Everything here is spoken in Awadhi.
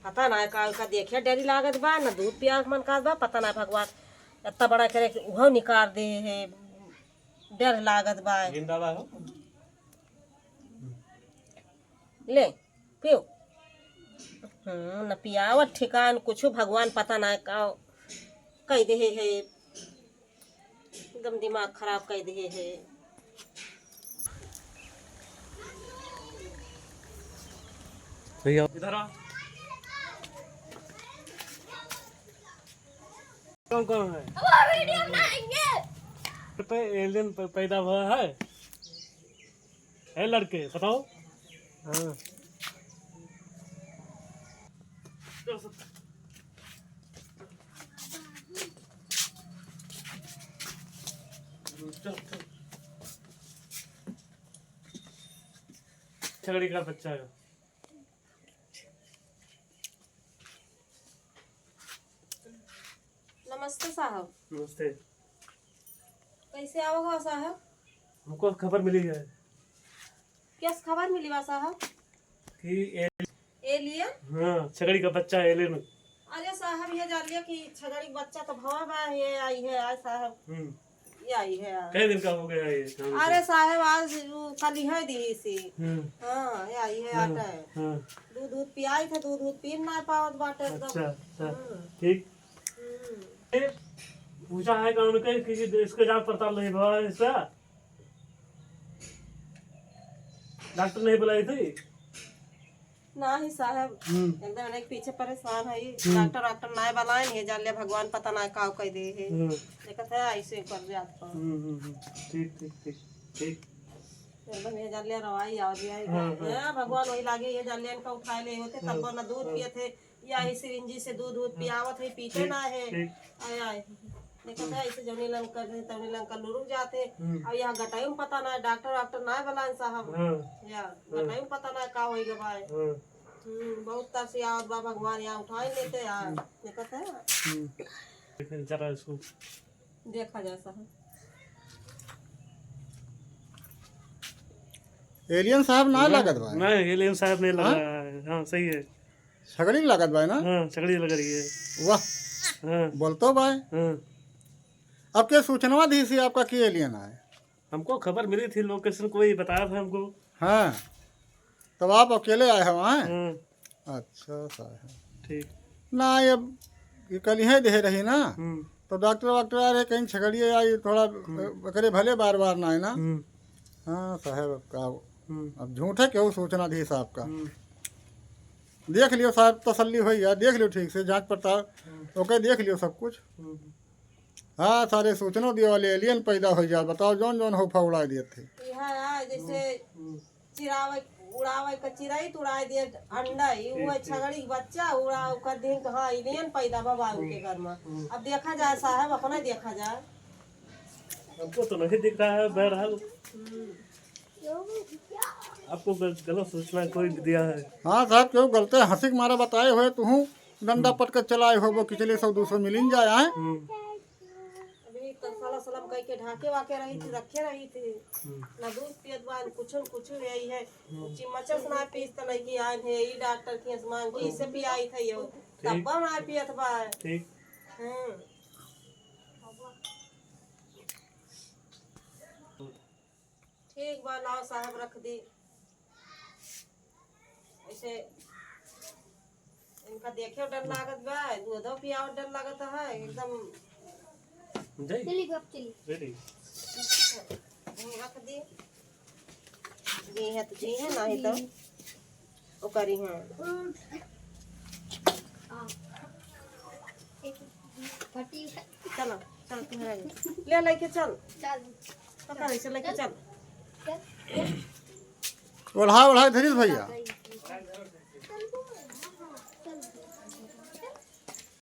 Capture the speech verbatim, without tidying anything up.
पता ना का, का देखे डरी लागत बा, ना दूध पिया के मन करत बा, पता ना भगवान इतना बड़ा करे कि उहो निकाल दे है, डर लागत बा। जिंदा बा हो। ले, पियो। हम्म, न पियावत ठिकान कुछ, भगवान पता ना का कह दे है, एकदम दिमाग खराब कह दे है। भैया, इधर आ। कौन कौन है? पे एलियन पे पैदा हुआ है। ए लड़के, बताओ। हाँ। छगड़ी का बच्चा है। नमस्ते साहब। नमस्ते। कैसे आओगा साहब? हमको खबर मिली है। क्या खबर मिली बा साहब? कि ए- एलियन? हाँ, छगड़ी का बच्चा एलियन। अरे साहब, ये जान लिया कि छगड़ी का बच्चा तो भवा बा, ये आई है आज साहब। हम्म। ये आई है आज। कई दिन का हो गया ये काम? अरे साहब, आज वो कल ही है दी सी। हम्म। हाँ, ये आई है हाँ, आटा है। हाँ। दूध, दूध पियाई थे, दूध, दूध पी ना पावत बाटे एकदम। अच्छा, अच्छा। हम्म। ठीक। हम्म। ए, पूछा है कौन के कि इसके जांच पड़ताल नहीं भवा है इसका? डॉक्टर नहीं बुलाई थी? नाही साहब, हम्म। एकदम एक पीछे परेशान है। हम्म। डॉक्टर, डॉक्टर ना बुलाए, ये जान ले भगवान पता ना का कह दे है। हम्म। देखत है ऐसे कर जात पर। हम्म, हम्म, हम्म। ठीक, ठीक, ठीक, ठीक। एकदम ये जान ले रवाई आ गया है। हाँ, हाँ। ए, भगवान वही लागे, ये जान ले इनका उठाए ले होते, हाँ, तब ना दूध हाँ। पिए थे, या ही सिरिंजी से दूध, दूध हाँ। पियावत है, पीते ठीक, ना है। ठीक। आय, आय। देखत है, ऐसे जौनी लंका, तौनी लंका लुरुक जाते। हम्म। अब यहाँ गटाई में पता ना है, डॉक्टर, डॉक्टर ना बुलाए साहब। हाँ। या, हाँ। गटाई में पता ना है का होई गवा है। हाँ। हम्म, बहुत तरस आवत बा, भगवान यहाँ उठाई लेते यार। हम्म। देखत है? हम्म। देखिए, जरा इसको। देखा जा साहब। एलियन साहब ना ना, लागत बा। ना, एलियन साहब नहीं लग हाँ? रहा है। हाँ, सही है। छगड़ी लागत बा ना? हाँ, छगड़ी लग रही है। वाह। हाँ। बोलतो बा। हाँ। अब के सूचना दी सी आपका कि एलियन आए? हमको खबर मिली थी, लोकेशन कोई बताया था हमको। हाँ, तब आप अकेले आए हो वहाँ? हाँ। अच्छा, साहब। ठीक। ना, ये, ये कल ही देहे रही ना, हम्म। तो डॉक्टर वाक्टर आ रहे, कहीं छगड़िए आई, थोड़ा हम्म। करे भले बार बार ना है ना। हम्म। हाँ, साहब, अब का, हम्म। अब झूठे केहू सूचना दी साहब का। हम्म। देख लियो साहब, तसल्ली होई है, देख लियो ठीक से, जांच पड़ताल, हम्म। ओके, देख लियो सब कुछ। हम्म। हाँ, सारे सूचनो दिए वाले एलियन पैदा हो जा, बताओ, जौन जौन हो फौड़ा दिए थे। यहाँ आ, जैसे हम्म। चिरावे, उड़ावे का चिरई तो उड़ाए दिए अंडा, ई ठीक, वो ठीक। छगड़ी के बच्चा उड़ा, ओकर दिन के, हाँ, एलियन पैदा बा बाबू के हम्म। घर में। हम्म। अब देखा जाए साहब, अपना देखा जाए। हमको तो नहीं दिख रहा है, बहरहाल। हम्म। आपको ग-, गलत सूचना कोई दिया है? हाँ साहब, क्यों गलते हंसी के मारा बताए हुए तुहूँ डंडा हम्म। पटके चलाए हो, वो किचले सौ दो सौ मिलिन जाए, आए। हम्म। अभी तो सला सलम कह के ढाके वाके रही थी, रखे रही थी। हम्म। ना दूध पियत बा, कुछ न कुछ यही है। हम्म। चिमचस ना पीस त नहीं कि आए है, ई डॉक्टर की मांग को इससे पियाई था यो। ठीक। तब ना पियत बा। ठीक। हम्म। ठीक बा, लाओ साहब रख दी। ऐसे इनका देखे डर लागत बा, दूधो पियाओ डर लागत है, एकदम। जाई? चली बाप, चली। रेडी। हम रख दी। जी है तो जी है, नहीं तो ओकरी है। फटी। चलो, चल, तुम्हारा ले, लेके चल। चल। पकड़, इसे लेके चल। चल। ओढ़ा, ओढ़ा, धीरे से भैया।